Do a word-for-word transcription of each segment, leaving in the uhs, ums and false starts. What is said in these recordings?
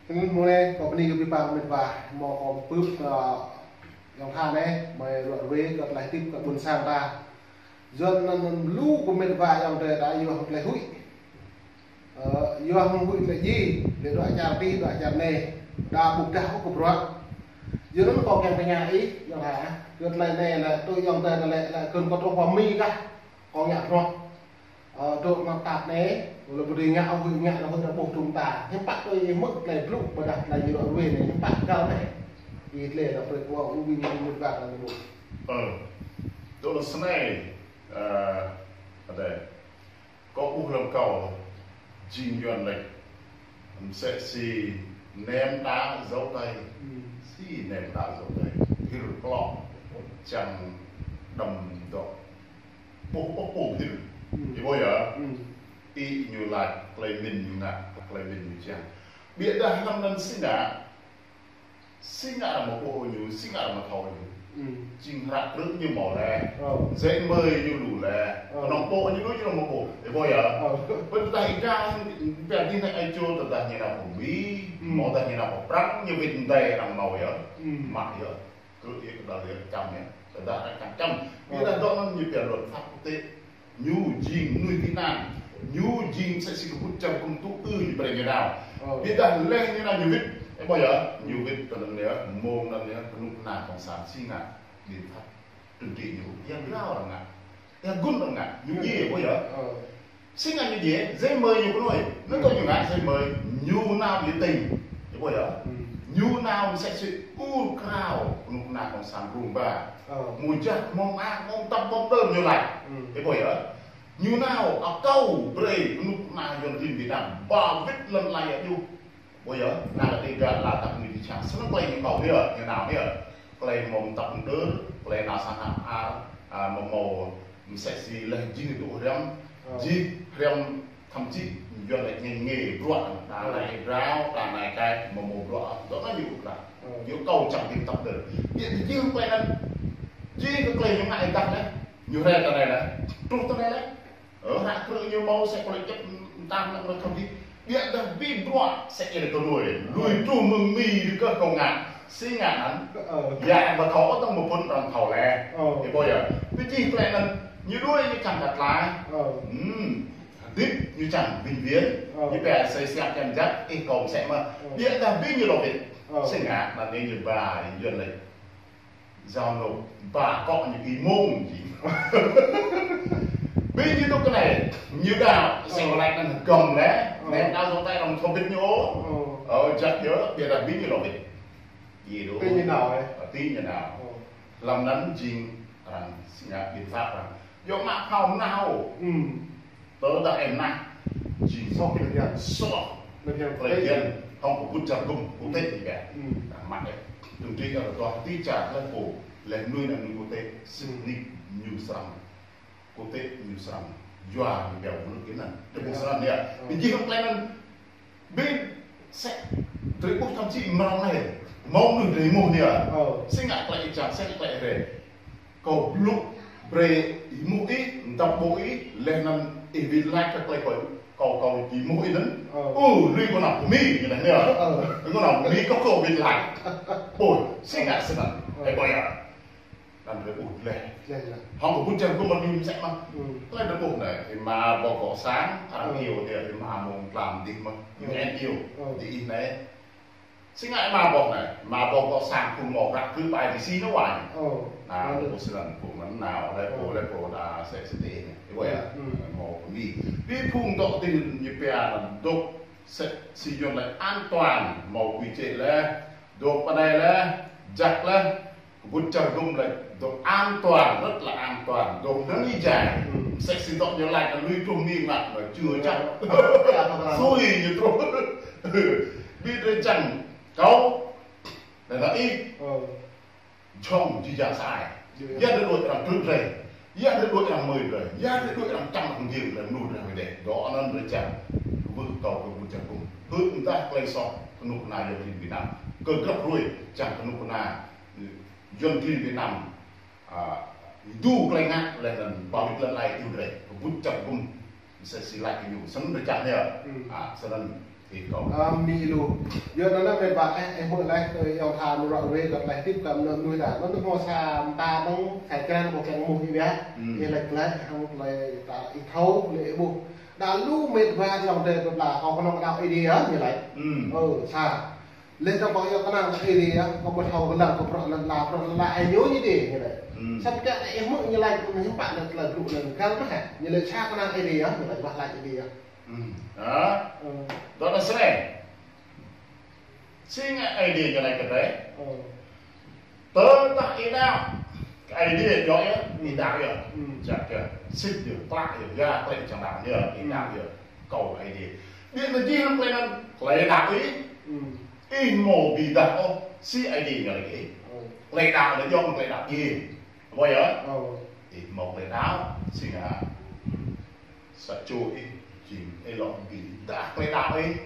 Snăn mơ̆ng anei kâo bơni kơ ƀĭng păng mĭt wa, mâo kâo pưp kơ ayŏng Tha anei, mâo ruă ruê kơ tlei hdĭp kơ ƀuôn sang ta. Yua anăn lu kơ mĭt wa ayŏng adei ta yua hŏng tlei huĭ. Ơ, yua hŏng huĭ tlei jih, leh dua čar ti, dua čar anei, đa ƀuh dah ôh kơ bruă. Yua anăn kâo kiăng tơña ih, ayŏng Tha, kơ tlei anei lĕ, tui ayŏng adei ta lĕ, lĕ kơ kâo truh pơ Mi kah, kâo ngă bruă. Ơ, dôk ngă tap anei, leh pô dưi ngă, huĭ ngă, leh huĭ ta ƀuh dŭm ta. Hiư̆m pă tui ih mơ̆ng tlei blŭ, ƀiădah tlei ñu ruă ruê anei, hiư̆m pă găl anei. Ih tlei leh brei kâo ui ñu mĭt wa ta ñu ƀuh. Ơ, dôk leh snei, ơ, adei. Kâo ƀuh hlăm kâo, jing Yuăn lač, msĕ si nem đá dấu tay, Hmm. si nem đá dấu tay, hil klŏ, čiăng đăm dôk. Ƀuh, ƀuh, ƀuh, hil. Hmm. Ih ƀuh yơh? Hmm. Ih ñu lač, klei mĭn ñu ngă, klei mĭn ñu čiăng. Ƀiădah hlăm anăn si ngă, si ngă arăng amâo ƀuh ñu, si ngă arăng amâo thâo ñu. Hmm. Jing hră krư̆ ñu mâo leh. Ơ. Giấy mời ñu lu leh. Ơ. Knŏng ƀuh ñu lu ñu amâo ƀuh. Ih ƀuh yơh? Ơ. Pơ tơdah ih dra, pia dih anei ai čô tơdah ñu nao pơ Mi, Hmm. mâo tơdah ñu nao pơ Prăng, ñu wĭt mdei arăng mâo yơh. Hmm. Mă yơh. Krư̆ yơh kơ đa yơh čăm yơh. Tơdah arăng čăm čăm. Ơ. Ƀiădah dôk anăn ñu pia luật pháp quốc tế. Ñu jing mnuih tị nạn. Ñu jing msĕ si kbŭt čar gŭm tŭ ư ñu brei ñu nao. Ơ. Ƀiădah leh ñu nao ñu wĭt. Ih ƀuh yơh, ñu wĭt kơ anăn yơh, mông anăn yơh, knŭk kna cộng sản si ngă biện pháp trừng trị ñu. Yang rao arăng ngă. Yang gun arăng ngă. Ñu djiê, ih ƀuh yơh. Ơ. Si ngă ñu djiê, giấy mời ñu knuih. Anăn tơ ñu ngă giấy mời, ñu nao biểu tình. Ih ƀuh yơh. Hmm. Ñu nao msĕ si ur krao, knŭk kna cộng sản rŭng ba. Ơ. Mâo jah, mâo mơak, mâo mtăp, mâo mđơr ñu lač. Hmm. Ih ƀuh yơh. Ñu nao akâo brei knŭk kna Yuăn klin Việt Nam ba wĭt lăn ala yơh. Ƀuh yơh, nao ti ga la tăp mnuih ti čang. Snăn klei ñu akâo yơh, ñu nao yơh. Klei mâo mtăp mđơr, klei nao sang hăp ar, a, mâo mâo msĕ si leh jih dôk hriăm, Ơ. jih hriăm thậm chí Yuăn lač ngê ngê bruă, ta Ơ. nai drao, ta nai kai, mâo mâo bruă, dôk anăn ñu ƀuh. Ơ. Ñu akâo čiăng bi mtăp mđơr. Ƀiădah jih klei anăn, jih kơ klei ñu ngă êdah leh, ñu hriê ta anei leh, truh ta anei leh. Ơ, hră krư̆ ñu mâo msĕ klei čăp mtam leh mơh thâo dih. Ƀiădah bi bruă msĕ êlâo knuih. Lui truh mơ̆ng Mi dih kơ kâo ngă. Si ngă anăn. Ơ. Ya, arăng amâo thâo ôh, tơdah mâo phŭn arăng thâo leh. Ơ. Ih ƀuh yơh. Bi jih klei anăn, ñu đuĕ ñu čiăng ka tlaih. Ơ. Hmm. Hdĭp ñu čiăng vĩnh viễn. Ơ. Ñu pia msĕ si siam čiăng jăk, ih kâo msĕ mơh. Ơ. Ƀiădah bi ñu lŏ wĭt. Ơ. Si ngă anăn ñu ba, Yuăn lač. Giao nộp ba kŏ ñu êmông jing. Bi ñu dôk kơ anei, ñu đao, sĕ Ơ. lač anăn hgăm leh, Ơ. nem đao dŏ tay arăng thâo bĭt ñu. Ơ. Ơ, jăk yơh, ƀiădah bi ñu lŏ wĭt. Yơh dôk. Ti ñu nao, ơ. Ơ, ti ñu nao. Ơ. Hlăm anăn jing arăng si ngă biện pháp arăng. Yơh mă phao mnao. Hmm. Tơdah ih mnah, jing soh klei bhiăn. Soh. Klei bhiăn. Klei bhiăn. Hŏng kbŭt čar gŭm, quốc tế ñu pia. Hmm. Nah, mă yơh. Tŭm ti arăng tuah ti čar leh pô, leh mnuih anăn mnuih quốc tế, sĭt Hmm. nik ñu srăng. Quốc tế ñu srăng. Yua ñu pia mnuih kơ anăn. Dê pô Yơh. srăng yơh. Hmm. Bi jih hŏng klei anăn. Bi msĕ drei ƀuh thậm chí mrâo anei. Mâo mnuih drei êmuh anei. Ơ. Si ngă klei ih čiăng, si ngă klei ih hriê. Kâo blŭ brei êmuh ih, mtăp ƀuh ih, leh anăn ih wĭt lač kơ klei kâo, kâo, kâo êmuh ih anăn. Ơ. Ơ, lui kâo nao Mi, ñu lač anei. Ơ. Kâo nao Mi kâo, kâo wĭt lač. Ƀuh, si ngă snăn. Ơ. Ih ƀuh yơh. Anăn drei ƀuh leh. Leh, leh. Hŏng kbŭt čar gŭm mă ñu msĕ mơh. Hmm. Klei drei ƀuh anei, ih mă boh gŏ sang, arăng Hmm. iêu, ih mă mông tlam dih mơh. Hmm. U N iêu, Hmm. diih anei. Si ngă ih mă boh anei, mă boh gŏ sang phung mâo hră krư̆ ƀai ti si anăn wai. Hmm. Nah, Hmm. drei ƀuh snăn, phung anăn nao, leh pô, Hmm. leh pô, đa sĕ sĕ ti anei. Ih ƀuh yơh? Hmm. Mâo Mi. Bi phung dôk ti ñu pia dôk sĕ si Yuăn lač an toàn, mâo quy chế leh, dôk pơ anei leh, jăk leh, kbŭt čar gŭm lač dôk an toàn, rất là an toàn, dôk hnơ̆ng êjai. Hmm. Msĕ si dôk ñu lač lui truh Mi ngă, mà chưa chắc. Ơ, ơ, ơ, ơ. Sui ñu truh. Bi drei čiăng, kâo, leh anăn ih. Ơ. Jhŏng jih jang sa ai. Jih jang. Ya drei đuĕ arăng krư̆ drei. Ya drei đuĕ arăng mơi drei. Ya drei đuĕ arăng čăm arăng giêng drei, mnuih drei dê. Dŏ anăn drei čiăng. Kwưh kâo kơ kbŭt čar gŭm. Hưn mdah klei soh knŭk kna Yuăn klin Việt Nam. Kơ grăp hruê čiăng knŭk kna Yuăn klin Việt Nam. A, êdu klei ngă leh anăn ba wĭt lăn ala iêu drei. Kbŭt čar gŭm. Msĕ si lač kơ ñu. Snăn drei čiăng yơh. Hmm. A, snăn. Ih kâo. Ơ, mni lu. Yua anăn mĭt wa, ơ, ơ, mơ̆ng leh, ơ, ayŏng tha mrâo wê, kơ leh tip kơ mnuih, mnuih ta. Anăn mâo sa mta mơ̆ng, sa črăn kơ kơ mnuih ih ƀiă. Hmm. Ih lač leh, hŏng leh ta, ih thâo, leh ƀuh. Đa lu mĭt wa ayŏng adei kơ la, kơ knŏng đăo Aê Diê, ơ, ñu lač. Hmm. Ơ, sa. Leh ta kơ ayŏng knŏng Aê Diê, kơ ƀuh thâo kơ lăng, kơ prŏng lăn la, prŏng lăn la, ai ñu ñu dê, ñu lač. Hmm. Sa pơčah ih mơ̆ng ñu lač, mơ̆ng hiư̆m pă leh, leh blŭ leh, kơ mơh, ñu lač sa knŏng Aê Diê, ñu lač, wah lač Aê Diê. Hmm. Ha? Hmm. Dŏ ta srei. Si ngă Aê Diê ñu lač kơ drei. Hmm. Tơdah ih đăo kơ Aê Diê djŏ yơh, ih đăo yơh. Hmm. Jăk yơh, sĭt yơh, klă yơh, ya klei čiăng đăo yơh, ih đăo yơh. Kâo Aê Diê. Ƀiădah jih hŏng klei anăn, klei đăo ih. Hmm. Ih amâo bi êdah ôh, si Aê Diê ñu lač ih. Hmm. Klei đăo lĕ djŏ klei đăo ih. Ƀuh yơh? Hmm. Ih mâo klei đăo, si ngă. Sa čô ih, jing ih lŏ bi êdah klei đăo ih,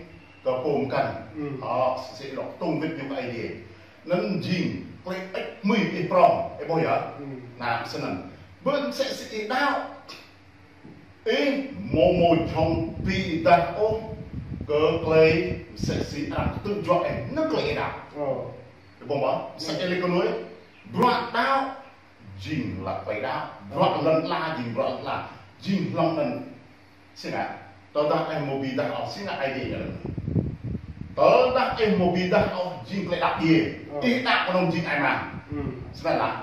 kơ pô mkăn. Hmm. Ơ, si ih lŏ tŭng wĭt ñu kơ Aê Diê. Anăn jing klei hơêč hmưi ih prŏng, ih ƀuh yơh? Hmm. Anăn snăn. Ƀiădah msĕ si ih đăo. Ih amâo mâo jhŏng bi êdah ôh, kơ klei msĕ si arăng ktư̆ juă ih, anăn klei ih đăo. Ơ. Ih ƀuh mơh, msĕ si lĕ kơ nuê, bruă đăo, jing lač klei đăo, bruă lăn ala, jing bruă lăn ala, jing hlŏng anăn. Si ngă, tơdah ih amâo bi êdah ôh, si ngă Aê Diê ñu lač. Tơdah ih amâo bi êdah ôh, jing klei đăo djiê. Ơ. Ih đăo knŏng jing ai mang. Hmm. Snăn lah,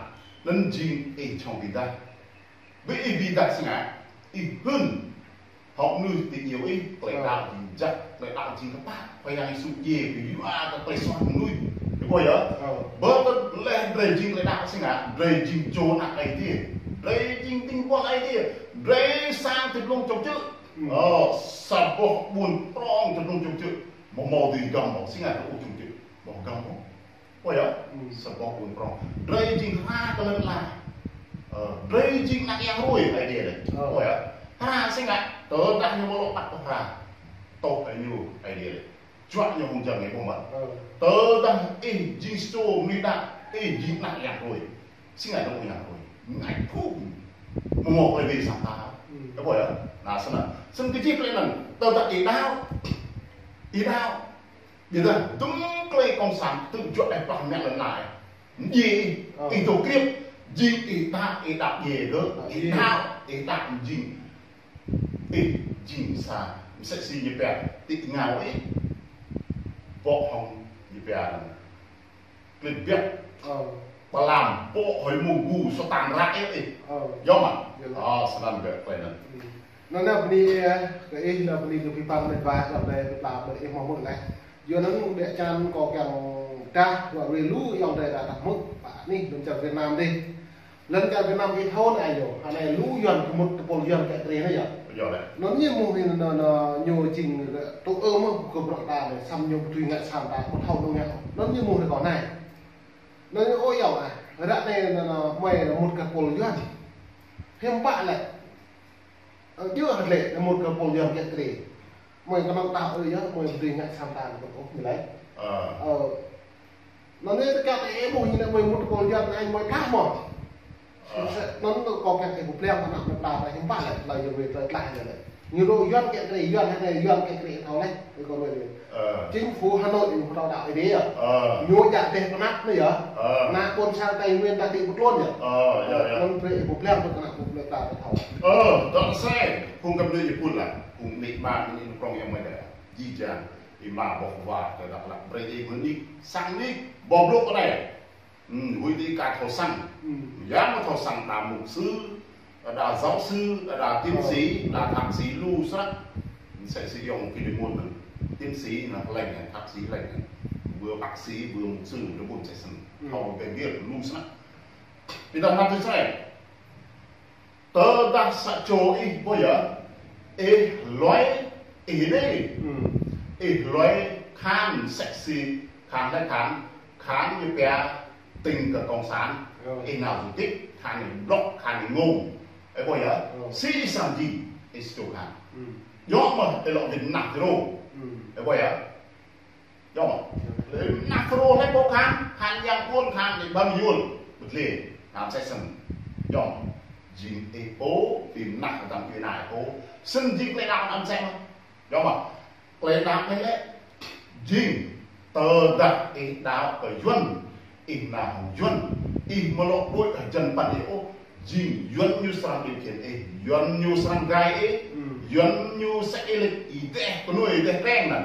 anăn jing ih jhŏng bi êdah. Bi ih bi êdah si ngă, ih hưn. Hŏng mnuih ti djiêu ih, klei đăo jing jăk, klei đăo jing kpă, Khua Yang Yêsu djiê, kyua kơ klei soh mnuih. Ih ƀuh yơh? Ơ. Ƀơ tơ leh drei jing klei đăo si ngă, drei jing čô anak Aê Diê. Drei jing dĭng buăl Aê Diê. Drei srăng ti dlông čŏng čư̆. Hmm. Ơ, sa boh ƀuôn prŏng ti dlông čŏng čư̆. Amâo mâo dưi hgăm ôh, si ngă drei ƀuh čŏng čư̆. Amâo hgăm ôh. Ƀuh yơh? Hmm. Sa boh ƀuôn prŏng. Drei jing hra kơ lăn ala. Ơ, drei jing anak yang hruê, Aê Diê lač. Ơ. Ƀuh yơh? Hra si ngă, tơdah ñu mâo lŏ păt kơ hra. Tŏ ñu, Aê Diê lač. Juă ñu hŏng jang ñu ƀuh mơh. Ơ. Tơdah ih jing sa čô mnuih đăo, ih jing anak yang hruê. Si ngă dŏ yang hruê. Ngă phung. Amâo mâo klei bi sang ta. Hmm. Ih ƀuh yơh? Anăn snăn. Snăn kơ jih klei anăn. Tơdah ih đăo. Ih đăo. Ƀiădah dŭm klei cộng sản ktư̆ juă ih plah mă lăn ala. Mdjiê ih, ơ, ih dôk kriêp, jing ih đăo, ih đăo djiê kơ, ih đăo, ih đăo jing. Ih jing sa, msĕ si ñu pia, ti êngao ih. Bŏ hŏng ñu pia. Klĭt biăk. Ơ. Plam, pŏk, hŏi mông gu, satan rak ih. Ơ. Yơh mơh. Yơh. Ơ, snăn biăk klei anăn. Hmm. Anăn nao bni, ơ, kơ ih, nao bni kơ bi păng mĭt wa, dŏ dei, bi pla, bi ih mâo mơ̆ng leh. Yua anăn ƀiă čan kâo kiăng dah, wă rui lu ayŏng adei ta tăp mŭt, pă anei, lăn čar Việt Nam dih. Lăn čar Việt Nam ih thâo anei yơh, anei lu Yuăn kơ mŭt tơpul Yuăn kơ krê anei yơh. Yơh leh. Anăn ñu mơh anei, anăn, anăn, ñu jing tŭ ư mơh kơ bruă ta anei, săm ñu tui ngă săm ta, kơ thâo ñu ngă. Anăn ñu mơh anei kâo anei. Anăn ñu ơ yơh ah, ră anei, anăn, anăn, mơi mŭt kơ tơpul Yuăn. Hiư̆m pă lĕ. Ơ, djŏ hơt lĕ, anăn mŭt kơ tơpul Yuăn kơ krê. Mơi knŏng đăo ơ yơh, mơi bi ngă săm ta, kơ ôh, ñu leh. Ơ. Ơ, Anăn anei tơdah ih ƀuh ñu anei mơi mŭt tơpul Yuăn anei mơi kah mơh. Ơ. Anăn kâo kiăng ih ƀuh pliăng anăn mơi pla ta hiư̆m pă leh, hlei yơh mơi tlei tlaih leh leh. Ñu dôk Yuăn kơ krê, Yuăn anei, Yuăn kơ krê thâo leh, ih kâo mơi. Ơ. Chính phủ Hà Nội ñu thâo đăo Aê Diê yơh. Ơ. Ñu djă deh pnăp anei yơh. Ơ. Anăn ƀuôn sang Tây Nguyên ta ti ƀu tluôn yơh. Ơ, yơh, yơh. Anăn brei ih ƀuh pliăng kơ anăn mơi pla ta thâo. Ơ, dŏ srei, phung găp djuê ih pul lah, phung nik ma, nik prŏng yang mơi dah. Jih jang. Ih ma boh wa, tơdah leh brei ih mơ̆ng nik, sang nik, boh blŭ kơ anei. Hmm, huĭ ti ka thâo săng. Hmm. Yang thâo săng đa mục sư, đa giáo sư, đa tiến sĩ, đa thạc sĩ lu snăk. Msĕ si ayŏng Philemôn anăn. Tiến sĩ anăn leh, thạc sĩ leh. Vừa bác sĩ, vừa mục sư, lu ƀuôn msĕ snăn. Hmm. Thâo kơ gĭr lu snăk. Ƀiădah nao ti srei. Tơdah sa čô ih ƀuh yơh, ih hlue, ih dê. Hmm. Ih hlue khan msĕ si, khan leh khan, khan ñu pia tĭng kơ cộng sản. Ơ. Ih nao du lịch, khan ñu blŏk, khan ñu ngông. Ih ƀuh yơh, ơ, si ih srăng jing, ih sa čô khan. Hmm. Djŏ mơh, ih lŏ wĭt mnah ti rô. Hmm. Ih ƀuh yơh. Djŏ mơh. Leh mnah ti rô leh ƀuh khan, khan yang ƀuôn khan leh ƀăng yuôl. Bơtlê. Anăn msĕ snăn. Djŏ mơh. Jing ih pô, bi mnah hdăng bi nai pô. Snăn jing klei đăo anăn msĕ mơh. Djŏ mơh. Klei đăo anei lĕ, Jing, tơdah ih đăo kơ Yuăn, ih nao hŏng Yuăn, ih amâo lŏ đuĕ hjăn păn ih ôh, jing Yuăn ñu srăng điều khiển ih, Yuăn ñu srăng gai ih, Yuăn ñu srăng ih lĕ ih deh knuih deh kreng anăn.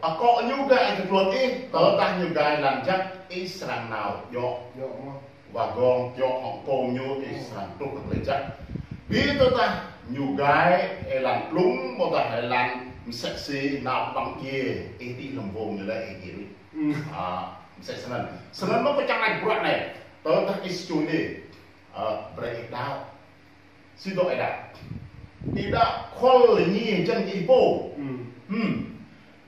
Akŏ ñu gai kơ tluôn ih, tơdah ñu gai lăn jăk, ih srăng nao djŏ. Wah gŏng djŏ hŏng kông ñu, ih srăng truh kơ klei jăk. Bi tơdah ñu gai êlan tlŭng, amâodah êlan msĕ si nao ƀăng djiê, ih ti hlăm wông ñu leh ih djiê. Msĕ snăn. Snăn mơh kâo čiăng lač bruă anei. Tơdah ih sčui dê, brei ih đăo. Si dŏ ih đăo? Ih đăo khŏl êngiê hjăn ih pô.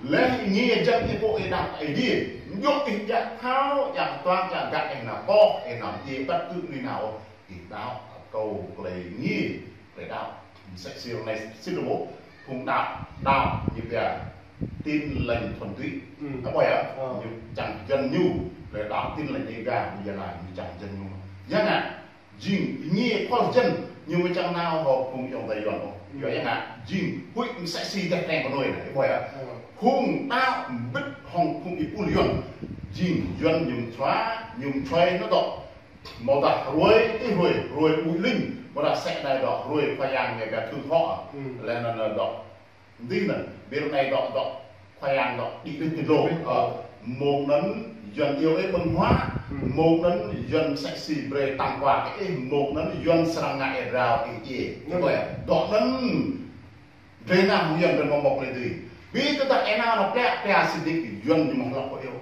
Leh êngiê hjăn ih pô ih đăo Aê Diê. Djŏ ih djă thâo, djă tuang, djă găk ih nao koh, ih nao djiê, bất cứ nui nao. Ih đăo, akâo klei êngiê, klei đăo. Msĕ si ară anei, si dôk phung đăo, đăo, ñu pia Tin Lành Thuần Túy. Apa ya? Ñu čiăng hjăn ñu, klei đăo Tin Lành Đêga, ñu ya lai, ñu čiăng hjăn ñu. Ya ngă, jing êngiê khŏl hjăn, ñu amâo čiăng nao hŏng phung ayŏng adei Yuăn ôh. Yua ya ngă, jing huĭ msĕ si deh kreng knuih anei, apa ya? Phung đăo mbĭt hŏng phung êpul Yuăn, jing Yuăn ñu mčhua, ñu mčhua ñu dôk. Amâodah hruê, ti hruê, hruê ƀui ling, amâodah sĕ anei dôk hruê Khua Yang ñu pia Thượng Thọ. Leh anăn dôk, dih anăn, ƀiădah anei dôk, dôk Khua Yang dôk đĭ đĭ ti dlông. Mông anăn Yuăn iêu ih ƀơ̆ng huă, mông anăn Yuăn msĕ si brei tặng quà kơ ih, mông anăn Yuăn srăng ngă êa drao ih djiê. Dôk anăn, drei nao hŏng Yuăn drei amâo mâo klei dưi. Bi tơdah ih nao nao pliă, pliă sĭt nik Yuăn ñu amâo hlăp kơ ih.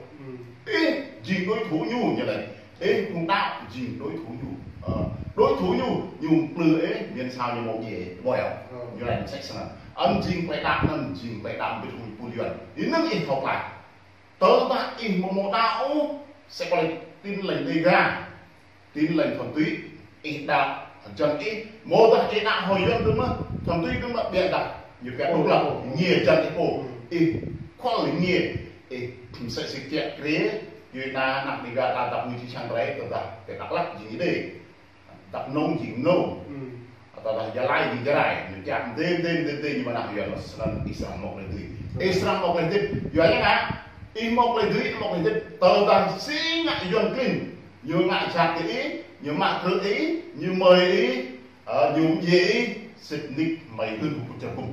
Ih jing đối thủ ñu, ñu lač. Ih phung đăo jing đối thủ ñu. Đối thủ ñu, ñu mplư ih, miêng sao ñu mâo djiê ih, ƀuh yơh. Ñu lač msĕ snăn. Anăn jing klei đăo, anăn jing klei đăo mbĭt hŏng êpul Yuăn. Ih năn ih thâo klă. Tơdah ih amâo mâo đăo ôh, sĕ klei Tin Lành Đêga, Tin Lành Thuần Túy, ih đăo hjăn ih, amâodah ih đăo hŏng Yuăn dơ̆ng mơh, Thuần Túy dơ̆ng mơh, ƀiădah ñu pia độc lập, êngiê hjăn ih pô, ih khŏl êngiê, ih msĕ si kiă kriê, yua anăn anak Đêga ta dăp ñu či čiăng brei, tơdah ti Dak Lak jing Êđê, Dak Nông jing Nông. Tơdah Gia Lai jing Gia Lai, ñu kiă mdê, mdê, mdê, mdê, ñu mnah Yuăn, snăn ih srăng mâo klei dưi. Ih srăng mâo klei hdĭp, yua ya ngă, ih mâo klei dưi, ih mâo klei hdĭp, tơdah si ngă Yuăn klin, ñu ngă jhat kơ ih, ñu mă krư̆ ih, ñu mơi ih, ñu mdjiê ih, sĭt nik hmei hưn kơ kbŭt čar gŭm.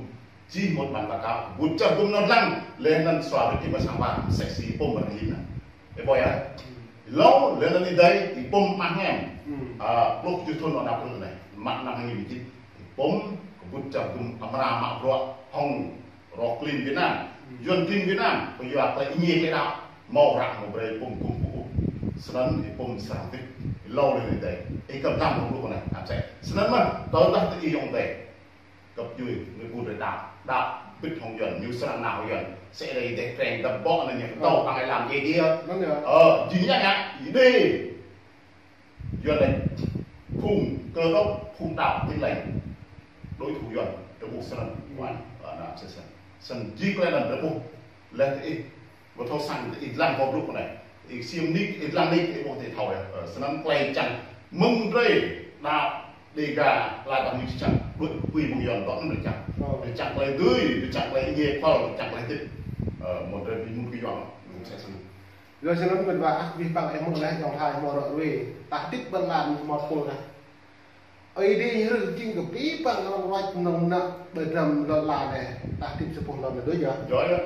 Čih mŭt măn mkao, kbŭt čar gŭm nao dlăng, leh anăn sua wĭt ih mă sang wa, msĕ si pum arăng lĭn anăn. Ih ƀuh ya. Êlâo, leh anăn êdei, ih pum mah ngem. Pluh kjuh thŭn anăn krư̆ anei, mă năm hai nghìn mười chín. Ih pum, kbŭt čar gŭm amra mă bruă, hŏng roh klin Việt Nam. Yuăn klin Việt Nam, kyua klei êngiê klei đăo, amâo răng amâo brei pum gŭm pŭ. Snăn ih pum srăng hdĭp, êlâo leh anăn êdei. Ih kăp dlăng hŏng pluh anei, ăt sĕ. Snăn mơh, tơdah ti ih ayŏng adei. Găp djuê, ñu ƀuh drei đăo, đăo, mbĭt hŏng Yuăn, ñu srăng nao hŏng Yuăn. Sĕ drei deh kreng dăp bŏ anăn ñu, tâo tăng ai lam djiê djiê. Ơ, jing ya ngă, Êđê. Yuăn lač, phung Cơ Đốc, phung đăo Tin Lành, đối thủ Yuăn, drei ƀuh snăn, wan, anăn msĕ snăn. Snăn jing klei anăn drei ƀuh, leh ti ih, ƀu thâo săng ti ih dlăng kơ blŭ anei. Ih ksiêm nik, ih dlăng nik, ih ƀuh ti thâo ya. Snăn klei čiăng mơ̆ng drei đăo Đêga, klei đăo ñu čiăng đuĕ kbưi mơ̆ng Yuăn dŏ anăn drei čiăng. Drei čiăng klei dưi, drei čiăng klei êngiê khŏl, drei čiăng klei hdĭp. Mơ̆ng drei bi mŭt kơ Yuăn, msĕ snăn. Yua snăn mĭt wa ah, bi păng ih mŭt leh ayŏng Thai mâo ră ruê. Tah hdĭp ƀơ̆ng lan mâo pôl kah. Aê Diê ñu hrih jing kơ bi păng arăng ruăt nŏng nă ƀơi dram lăn ala anei. Tah hdĭp sa boh lăn anei dôk ya. Dôk ya.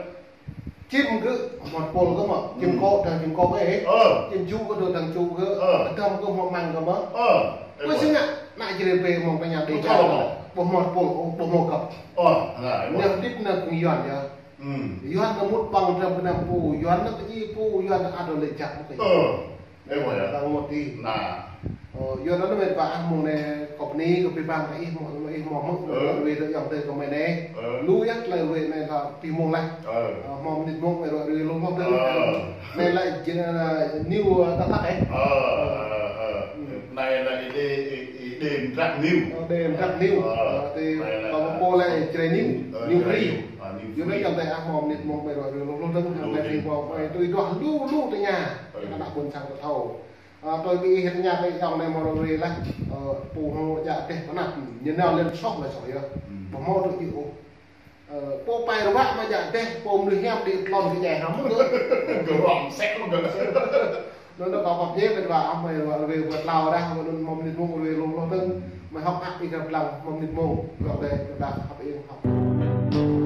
Čĭm gơ̆ mâo pôl gơ̆ mơh. Čĭm kŏ dơ̆ng čĭm kŏ gơ̆. Čĭm čŭ gơ̆ dơ̆ng čŭ gơ̆. Dram gơ̆ mâo măng gơ̆ mơh. Ƀuh si ngă, nă jrê bê mâo kña Đêga. Ƀuh mâo pôl, ƀuh mâo găp. Ñu hdĭp nă kơ Yuăn ya. Yuăn nă mŭt păng dram knap pô, Yuăn nă kơ ji pô, Yuăn nă ăt lĕ jăk mơh kơ. Ơ, ơ, ƀuh ya. Dang mâo ti. Nă. Ơ, Yuăn nă mĕt wa ah mơ̆ng anei, kơ pni, kơ bi păng, kơ ih mâo, ih mâo mơh, ruê tơ ayŏng adei kơ mơi anei. Lu ya, klei ruê anei ta bi mông leh. Mâo mnĭt mông, mơi ruă ruê lu mâo dơ̆ng. Anei lĕ jing, new, ta tak eh. Anei lĕ Êđê, Êđê mdrak new. Êđê mdrak new. Ti, kơ pô lĕ jrê new, new free. Yua anei ayŏng adei ah mâo mnĭt mông, mơi ruă ruê lu lu dơ̆ng, ayŏng adei mâo, mơi tui duah lu lu tơña. Kơ ană ƀuôn sang kơ thâo. Tui bi ih tơña kơ ayŏng anei mâo ră ruê leh. Pô hŏng djă teh pnăp, ñu nao lĕ soh lĕ soh ya. Ƀuh mâo tŭ ji ôh. Ơ, pô pei rwă mă jă deh, pô mnuih hiam đĭ tlôn kơ jai hăm. Gơ̆ rŏng sĕ mơ̆ng gơ̆. Anăn kâo pap yơh, mĭt wa, hăm mei wa, rwê wa tlâo dah, wa anăn mâo mnĭt mông, rwê lông lông tơ̆ng, mei hŏk hăk ih găp lăng, mâo mnĭt mông, găp deh, găp dah, hăp ih hŏk.